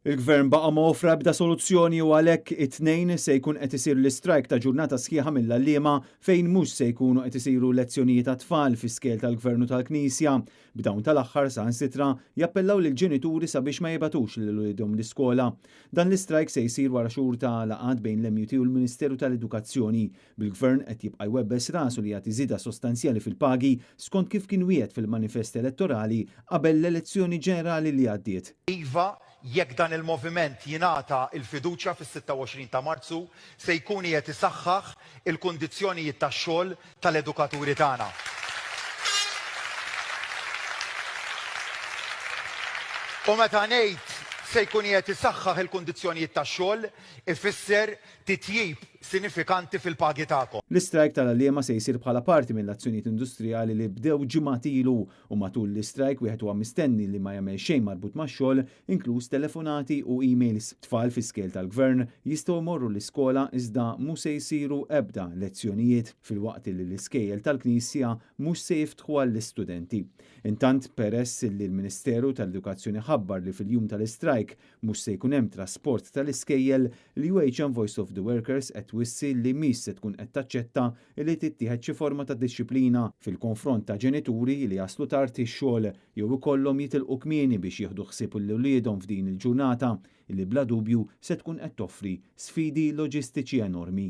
Il-Gvern baqa' ma offra ebda soluzzjoni u għalhekk it-Tnejn se jkun qed isir l-istrajk ta' ġurnata sħiħa mill-għalliema fejn mhux se jkunu qed isiru lezzjonijiet għat-tfal fi skejjel tal-Gvern u tal-Knisja, b'dawn tal-aħħar saħansitra jappellaw lill-ġenituri sabiex ma jibgħatux lil uliedhom l-iskola. Dan l-istrajk se jsir wara xhur ta' laqgħat bejn l-MUT u l-Ministeru tal-Edukazzjoni, bil-Gvern qed jibqa' jwebbes rasu li jagħti żieda sostanzjali fil-pagi skont kif kien wiegħed fil-manifest elettorali qabel l-elezzjoni ġenerali li għaddiet. Iva, Jekk dan il-moviment jingħata l-fiduċja fis-26 ta' Marzu, se jkun qiegħed isaħħaħ il-kundizzjonijiet tax-xogħol tal-edukaturi tagħna. U meta ngħid se jkun qiegħed isaħħaħ il-kundizzjonijiet tax-xogħol, ifisser titjib sinifikanti fil-pagi tagħkom. L-istrajk tal-għalliema se jsir bħala parti mill-azzjonijiet industrijali li bdew ġimgħat ilu u matul l-istrajk wieħed huwa mistenni li ma jagħmel xejn marbut max-xogħol, inkluż telefonati u emails. Tfal fi skejjel tal-Gvern jistgħu jmorru l-iskola iżda mhu se jsiru ebda lezzjonijiet, filwaqt li l-iskejjel tal-Knisja mhux se jiftħu għall-istudenti. Intant, peress li l-Ministeru tal-Edukazzjoni ħabbar li fil-jum tal-istrajk mhux se jkun hemm trasport tal-iskejjel, l-UHM Voice of the Workers qed twissi li mhix se tkun qed taċċetta li tittieħed xi forma ta' dixxiplina fil-konfront ta' ġenituri li jaslu tard ix-xogħol jew ikollhom jitilqu kmieni biex jieħdu ħsieb lil uliedhom f'din il-ġurnata li bla dubju se tkun qed toffri sfidi loġistiċi enormi.